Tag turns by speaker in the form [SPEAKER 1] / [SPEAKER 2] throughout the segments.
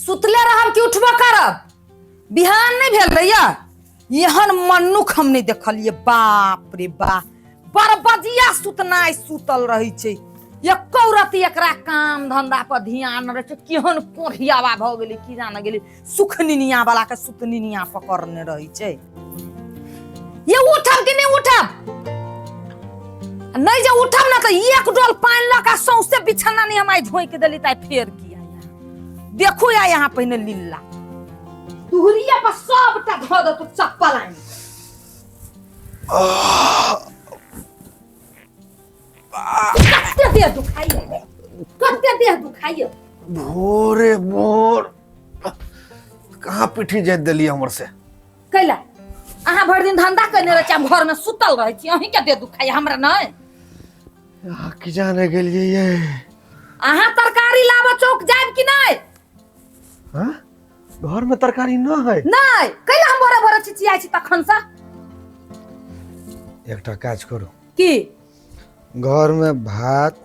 [SPEAKER 1] सुतले रहब कि उठबो करब? बिहान नहि भेल रहिया? एहन मनुख हम नहि देखलियै। बाप रे बाप, बरबजिया सुतनाइ सुतल रहै छै। एको रति एकरा काम धंधा पर ध्यान नहि रहै छै। केहन कोढ़ियावा भऽ गेलै की जाने गेलै, सुख निनिया वाला के सुत निनिया पकड़ने रहै छै। ये उठब कि नहि उठब? नहि जे उठब ने तऽ एक डोल पानि लऽ कऽ सौंसे बिछाना नहि हम आइ झोंकि देली तऽ आइ फेर किया देखू या यहाँ पहिने लीला दुहरिया पर सबटा धऽ देतौ चप्पल आनि। कते देह दुखाइए, कते देह दुखाइए।
[SPEAKER 2] भोरे भोर कहाँ पीठी जाइत देलियै हमर से?
[SPEAKER 1] कैला अहाँ भरि दिन धंधा केने रहै छी, हम घरमे सुतल रहै छी, अहीँके देह दुखाइए, हमरा नहि।
[SPEAKER 2] अहाँ की जाने गेलियै ये?
[SPEAKER 1] अहाँ तरकारी लाबऽ चौक जायब कि नहि?
[SPEAKER 2] हाँ? घर में तरकारी न है?
[SPEAKER 1] नहि। कैला हम भोरे भोरे चिचियाइ छी तखन से?
[SPEAKER 2] एकटा काज करू।
[SPEAKER 1] की?
[SPEAKER 2] घर में भात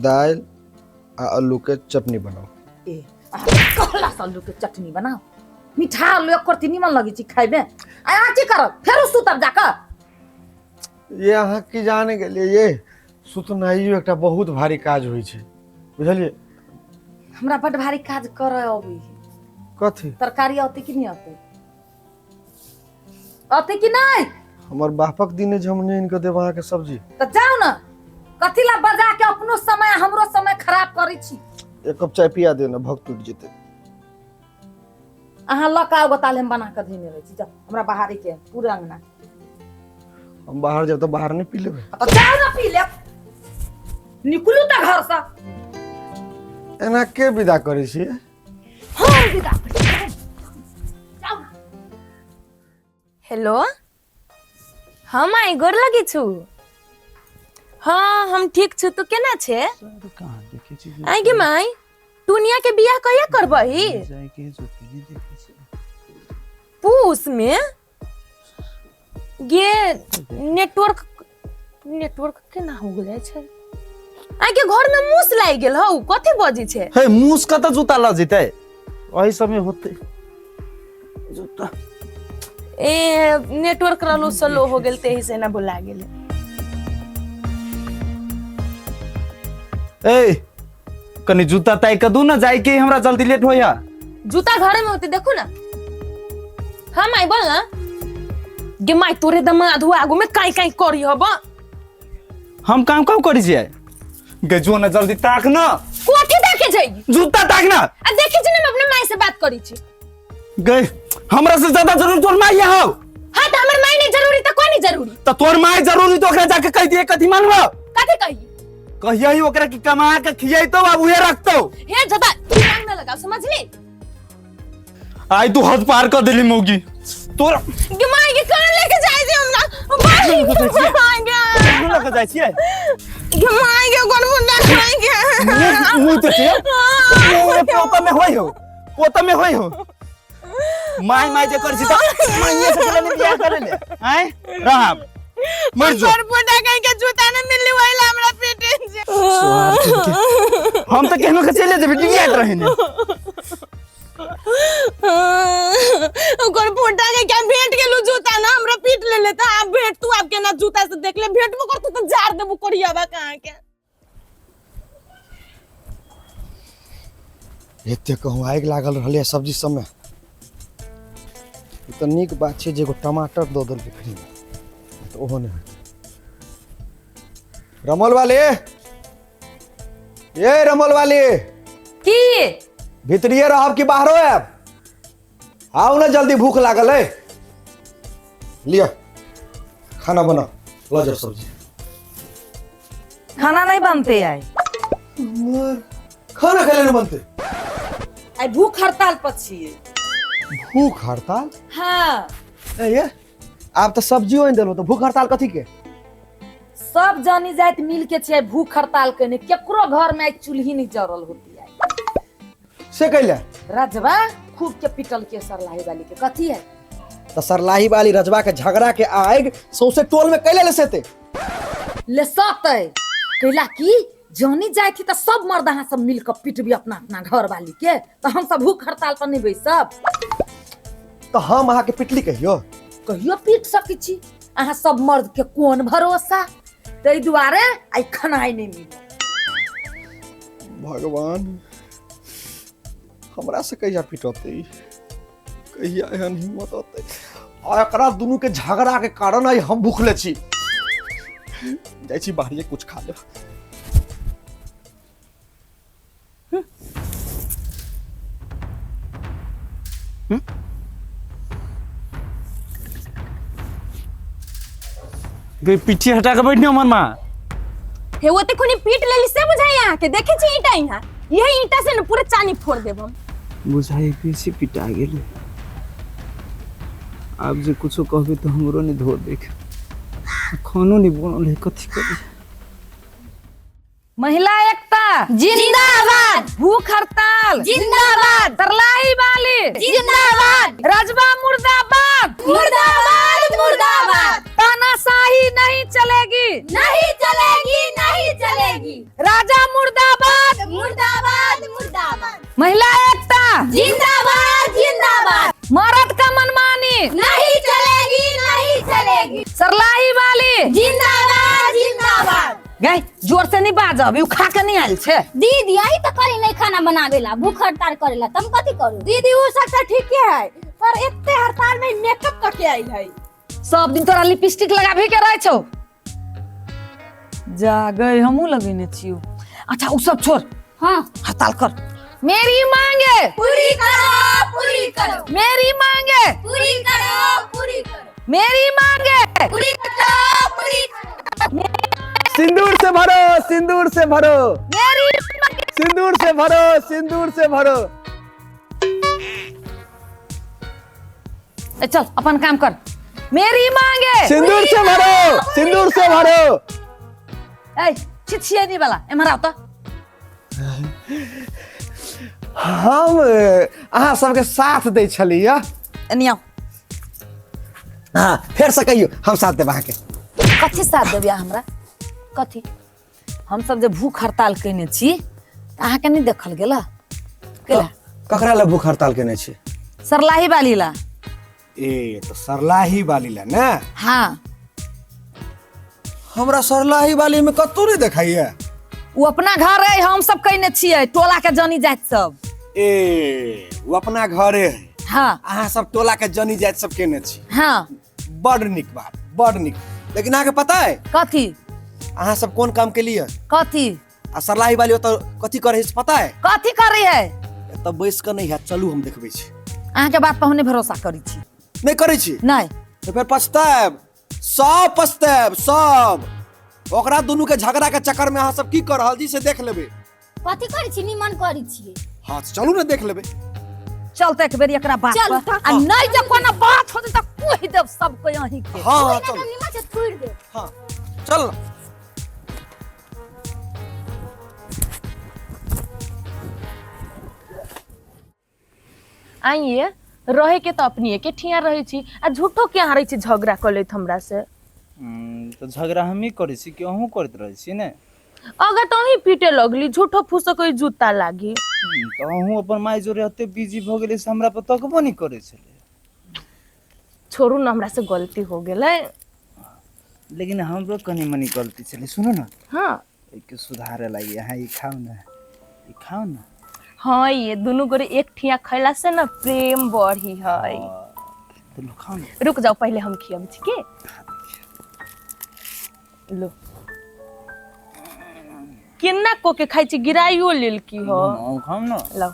[SPEAKER 2] दालि आ आलू के चटनी बनाओ।
[SPEAKER 1] ए, अहाँ कहला से आलू के चटनी बनाओ, मीठा आलू एक करती निमन लगै छै खाइमे। आ अहाँ की करब? फेरो सुतब जाकऽ?
[SPEAKER 2] ये अहाँ की जाने गेलियै ये, सुतनाइयो एकटा बहुत भारी काज होइ छै, बुझलियै?
[SPEAKER 1] हमरा बड भारी काज करऽ अबै है।
[SPEAKER 2] कथी?
[SPEAKER 1] तरकारी औतै कि नहि औतै? औतै कि नहि?
[SPEAKER 2] हमर बापक दिन जे हम नहि आनि कऽ देब अहाँके सब्जी।
[SPEAKER 1] तऽ जाउ ने, कथी ला बजा के अपनो समय हमरो समय खराब करै छी?
[SPEAKER 2] एक कप चाय पिया दियौ ने, भक्त टूटि जेतै।
[SPEAKER 1] अहाँ लऽ कऽ आउ बताल, हम बना कऽ धेने रहै छी। जाउ, हमरा बाहरे के पूरा अंगना।
[SPEAKER 2] हम बाहर जायब तऽ बाहर नहि पी लेबै?
[SPEAKER 1] तऽ जाउ ने, पी लेब। निकलू तऽ घरसँ।
[SPEAKER 2] एना के विदा करै छियै?
[SPEAKER 1] हम विदा करै छी। जाउ ने।
[SPEAKER 3] हेलो, हाँ माई, गोर लगे छु। हाँ हम ठीक छु, तू केना छे? आइ गे माई, टुनिया के बियाह कहिया करबही? पूस में गे। नेटवर्क नेटवर्क केना हो गेल छै? आइ के घर में मूस लागि गेल हौ, कथी बजै छै?
[SPEAKER 4] हे, मूस कतऽ जूता लऽ जेतै? ओही समय होतै जूता।
[SPEAKER 3] ए, नेटवर्क रहलो स्लो हो गेल, तेही से ना बोला गेल।
[SPEAKER 4] ए, कनी जूता ताकि कऽ दू ने, जाय के हमरा जल्दी लेट होइया।
[SPEAKER 3] जूता घरे में होते, देखू ना। हाँ माई, बोल ना गे माई। तोरे दमा आधु आगू में काई काई करी हब।
[SPEAKER 4] हम काम काम करै छियै गे, जो ना जल्दी ताक ना।
[SPEAKER 3] कोठी देखे जाई?
[SPEAKER 4] जूता ताक ना।
[SPEAKER 3] आ देखे छी ना, हम अपने माई से बात करी छी।
[SPEAKER 4] गे, हमरा से ज्यादा जरूरी तोर माई हौ।
[SPEAKER 3] हाँ, तो हमर माई नहीं जरूरी तो कोई नहीं जरूरी?
[SPEAKER 4] तो तोर माई जरूरी तो ओकरा जाके कह दिए। कथी मानबो?
[SPEAKER 3] कथी कही?
[SPEAKER 4] कहिया ओकरा कि कमा के खियाइतो बाबू हे रखतो।
[SPEAKER 3] हे, ज्यादा दिमाग न लगाओ, समझली?
[SPEAKER 4] आई तू हद पार कर देली मौगी तोर।
[SPEAKER 3] गे माई के कहाँ लेके जाय छी हमरा? माई गे,
[SPEAKER 4] कहाँ लऽ के जाइ छियै?
[SPEAKER 3] गे माई गे, गोर मुंडा खाई गे।
[SPEAKER 4] मुँह तो छियै, मुँह पोता में होय हो, पोता में होय हो। माय माय जे कर छी त माइये से पहिले बियाह करे ले आय रहब मर जो।
[SPEAKER 3] गोर मुंडा कहीं के जूता न मिलली, वही ला हमरा पीटे छे।
[SPEAKER 4] हम त केहनो के चले जेबे, डिगियात रहे ने।
[SPEAKER 3] ओकर फोटा के क्या भेंट गेलू जूता ना हमरा पीट ले लेता। आप भेंट तू आप के ना जूता से देख ले, भेंट कर तू तो जार देबू कोरियाबा कहाँ के।
[SPEAKER 2] एते कहूँ आगि लागल रहलै सब्जी सबमे। ई तऽ नीक बात छै जे एगो टमाटर दऽ देलकै फ्रीमे, तऽ ओहो नहि होतै। रमोल वाले, ए रमोल वाली।
[SPEAKER 1] की?
[SPEAKER 2] भीतरिये रहब कि बाहरो आयब? आउ ने जल्दी, भूख लागल है। लिअ, खाना बनाओ, लऽ जाओ सब्जी।
[SPEAKER 1] खाना नहीं बनते आइ।
[SPEAKER 2] खाना खाय ले बनते?
[SPEAKER 1] आइ भूख हड़ताल पर छियै।
[SPEAKER 2] भूख हड़ताल?
[SPEAKER 1] हाँ।
[SPEAKER 2] ए ये, आब तऽ सब्जियो आनि देलहुँ तऽ भूख हड़ताल कथी के?
[SPEAKER 1] सब जानी जाइत मिल के छियै भूख हड़ताल केने। केकरो घर में आइ चूल्ही नहीं जरल होती आइ।
[SPEAKER 2] से कैले?
[SPEAKER 1] रजवा खूब के पिटल के सरलाही वाली के, कथी है?
[SPEAKER 2] तऽ सरलाही वाली रजवा के झगड़ा के आगि सौंसे टोल में कैले लेसेते?
[SPEAKER 1] ले सतै, कैला की जानी जाय थी तऽ सब मर्द अहाँ सब मिल कऽ पिटबी अपना अपना घर वाली के, तऽ हम सब भूख हड़ताल पर नहि बैसब।
[SPEAKER 2] तऽ हम अहाँके पिटली कहियो?
[SPEAKER 1] कहियो पीट सकै छी, अहाँ सब मर्द के कोन भरोसा, ताहि दुआरे आइ खनाइ नहि मिलल।
[SPEAKER 2] भगवान हमरा से कहिया पिटतै, कहिया एहन हिम्मत होतै? आ एकरा दुनू के झगड़ा के कारण आइ हम भूखले छी। जाइ छी बाहरिये कुछ खा लेब।
[SPEAKER 4] गई पीछे हटा के बैठने हमर माँ।
[SPEAKER 3] हे ओते खुनी पीट लेली से बुझाई अहाँ के? देखे छी ईंटा यहाँ, यही ईंटा से न पूरा चानी फोड़ देब हम।
[SPEAKER 5] बुझाई बेसी पिटा गेलै। आब जे कुछो कहबे तऽ हमरो नहि धो देख, खानो नहि बनल है, कथी करी?
[SPEAKER 1] महिला एकता
[SPEAKER 3] जिंदाबाद,
[SPEAKER 1] भूख हड़ताल
[SPEAKER 3] जिंदाबाद,
[SPEAKER 1] तरलाई वाली
[SPEAKER 3] जिंदाबाद,
[SPEAKER 1] रजवा मुर्दाबाद,
[SPEAKER 3] मुर्दाबाद मुर्दाबाद,
[SPEAKER 1] तानाशाही नहीं चलेगी,
[SPEAKER 3] नहीं चलेगी नहीं चलेगी,
[SPEAKER 1] राजा मुर्दाबाद,
[SPEAKER 3] मुर्दाबाद मुर्दाबाद,
[SPEAKER 1] महिला एकता
[SPEAKER 3] जिंदाबाद जिंदाबाद,
[SPEAKER 1] मर्द का मनमानी
[SPEAKER 3] नहीं चलेगी नहीं चलेगी,
[SPEAKER 1] सरलाही वाली
[SPEAKER 3] जिंदाबाद जिंदाबाद।
[SPEAKER 1] गई जोर से नहीं बाजब, you खा के नहीं आयल छे।
[SPEAKER 6] दीदी आई तो करी नहीं खाना बनावेला, भूख हड़ताल करेला, तुम कथी करू?
[SPEAKER 3] दीदी वो सब तो ठीक है, पर इतने हड़ताल में मेकअप करके आई है।
[SPEAKER 1] सब दिन तोरा लिपस्टिक लगाबे के रहे छौ। जा गई हमहू लगेने छियो। अच्छा उ सब छोड़,
[SPEAKER 6] हाँ
[SPEAKER 1] हड़ताल कर। मेरी मांगे
[SPEAKER 3] पूरी करो पूरी करो,
[SPEAKER 1] मेरी मांगे
[SPEAKER 3] पूरी करो पूरी करो,
[SPEAKER 1] मेरी मांगे
[SPEAKER 3] पूरी करो पूरी करो,
[SPEAKER 5] सिंदूर से भरो सिंदूर से भरो,
[SPEAKER 1] मेरी
[SPEAKER 5] सिंदूर से भरो सिंदूर से भरो।
[SPEAKER 1] ए, चल अपन काम कर। मेरी मांगे
[SPEAKER 5] सिंदूर से भरो सिंदूर से भरो।
[SPEAKER 1] ए छिछिए वाला एम्हर आओ तो।
[SPEAKER 2] हम अहाँ सबके साथ दै छलियै।
[SPEAKER 1] एनी आओ।
[SPEAKER 2] हाँ फेर से कहियो हम साथ देब अहाँके।
[SPEAKER 1] कथी साथ देबै हमरा? कथी? हम सब जे भूख हड़ताल केने छी तऽ अहाँके नहि देखल गेल? केला
[SPEAKER 2] ककरा ला भूख हड़ताल केने छी?
[SPEAKER 1] सरलाही वाली ला।
[SPEAKER 2] ए तो सरलाही वाली ला ने?
[SPEAKER 1] हाँ।
[SPEAKER 2] हमरा सरलाही वाली में कतौ नहीं देखाइए।
[SPEAKER 1] वो अपना घर है, हम सब कहने छियै टोला के जनी जात सब।
[SPEAKER 2] ए वो अपना घरे है।
[SPEAKER 1] हाँ।
[SPEAKER 2] अहाँ सब टोला के जनी जात सब केने छी।
[SPEAKER 1] हाँ।
[SPEAKER 2] बड़ निक बात, बड़ निक। लेकिन अहाँ के पता है
[SPEAKER 1] कथी?
[SPEAKER 2] अहाँ सब कोन काम के लिए?
[SPEAKER 1] कथी?
[SPEAKER 2] आ सरलाही वाली ओतऽ कथी करे है पता है?
[SPEAKER 1] कथी करे है?
[SPEAKER 2] एतऽ बैस के नहीं है, चलू हम देखबै छी।
[SPEAKER 1] अहाँ के बात पर हम नहीं भरोसा करै छी।
[SPEAKER 2] नहीं करै छी?
[SPEAKER 1] नहीं।
[SPEAKER 2] तो फिर पछताएब, सब पछताएब, सब। ओकरा दुनू के झगड़ा के चक्कर में अहाँ सब की कर रहल छी से देख लेबै।
[SPEAKER 6] कथी करै छी? निमन करै छियै।
[SPEAKER 2] हाँ चलू ने देख लेबै।
[SPEAKER 1] चल तऽ एक बेर एकरा बात
[SPEAKER 3] चल
[SPEAKER 1] पर। आ नहीं जे कोनो बात होतै तऽ कहि देब सबके अहीं के।
[SPEAKER 2] हाँ हाँ चल।
[SPEAKER 6] निमन से थोड़ि देब।
[SPEAKER 2] हाँ चल।
[SPEAKER 3] आइए रहे के तो अपनी के ठिया रहे छी, आ झूठो के यहाँ रहे छी झगड़ा कर लेत हमरा से।
[SPEAKER 5] तो झगड़ा हम ही करै छी कि अहूँ करैत रहै छी ने?
[SPEAKER 3] अगर तो अहीं पीटे लगली झूठो फूसो कोई जूता लागी।
[SPEAKER 5] तो अहूँ अपन माय जोरे एते बिजी भ गेलै से हमरा पर तकबो नहीं करै छलै।
[SPEAKER 3] छोड़ू ना, हमरा से गलती हो गेलै।
[SPEAKER 5] लेकिन हमरो कनी मनी गलती छलै, सुनू ना।
[SPEAKER 3] हाँ।
[SPEAKER 5] एके सुधारे लागि अहाँ ई खाउ ना, ई खाउ ना।
[SPEAKER 3] हाँ ये दोनों गोरे एक ठिया खैला से ना प्रेम बढ़ी है।
[SPEAKER 5] तो लो खाओ ना।
[SPEAKER 3] रुक जाओ पहले हम खियाब छी के। लो केना को के खाइ छी, गिराइयो लेल की हो।
[SPEAKER 5] खाओ ना।
[SPEAKER 3] लो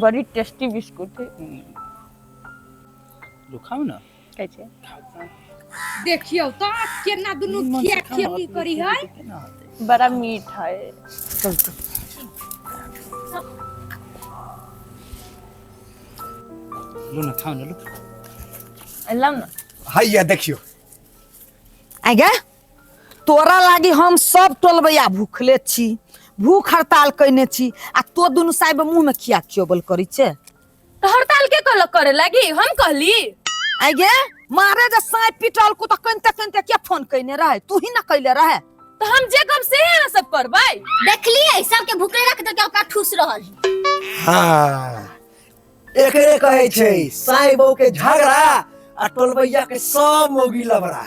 [SPEAKER 3] बड़ी टेस्टी बिस्कुट है।
[SPEAKER 5] लो खाओ ना।
[SPEAKER 3] खाइ छी।
[SPEAKER 7] देखियो तो केना दुनू खिया खिया करी है,
[SPEAKER 3] बड़ा मीठ है।
[SPEAKER 1] चल चल
[SPEAKER 5] लो ना खाओ ना, लो
[SPEAKER 3] लाओ ना।
[SPEAKER 2] हैया देखियो
[SPEAKER 1] आगे तोरा लागी हम सब टोलबैया भूखले छी, भूख हड़ताल कइने छी, आ तो दुनू साहेब मुंह में खिया खियोबल करी छे।
[SPEAKER 3] तो हड़ताल के कहलक करे लागी? हम कहली।
[SPEAKER 1] आगे मारे जे साँप पिटल को तऽ कनिते कनिते के फोन कयने रहे तू ही ना कैले रहे।
[SPEAKER 3] तो हम जे कम से है ना सब करबै।
[SPEAKER 6] देखलिए सबके भूखले रख दे के ओकरा ठूस रहल है।
[SPEAKER 8] हाँ, एकरे कहै छै साई बहू के झगड़ा आ टोलबैया के सब मौगी लबड़ा।